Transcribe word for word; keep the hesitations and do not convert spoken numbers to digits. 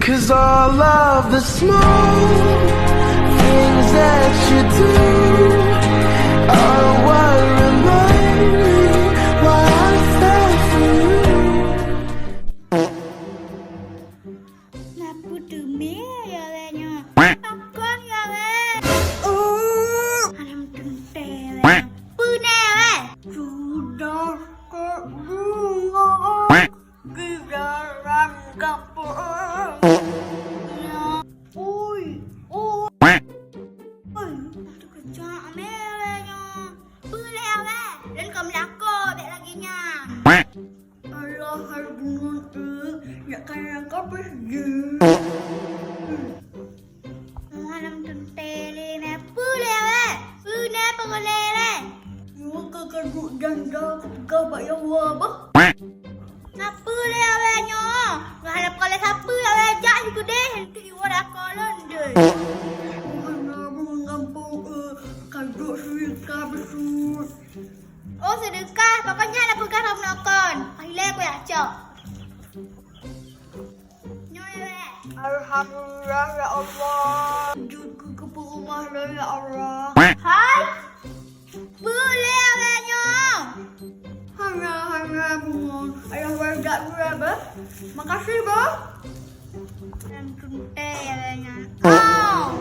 'Cause all of the small things that you do are what remind me why I fell for you. Napa teumé ya lé nyoe? Pakon ya lé? Alam teuntée lé. Peue nyoe lé? Sudah kebunga di dalam kampung. Ya, ui, ui. Ui, tu kejak mé lé nyoe. Peue lé awé? Lôn ka meulakô bék lagée nyan. Allah hai bungon eu, jak kayang ka peue jeuet. Malam teuntée lé mé peue lé awé? Peue na peue lé lé? Nyoe ka keuduek janda kupeugah bak Yawa bah. Na peue lé awé nyoe? Ngon hana peue lé sapeue awé jak sikeudeh, eunteuk iwoe lakoe lôn deh. Hana meungampông eu, ka duek seudeukah beusut. Oh, seudeukah, pokoknya hana peugah lom nokon. Ahilée ku jak cok. Nyoe lé. Alhamdulillah ya Allah. Jeuet keu keupeue rumoh lôn ya Allah. Hai. Peue lé awé nyoe? Hana, hana bungon. Ayah wai jak gura bah. Makasih bah. Nyang teuntée awé nyan. Oh.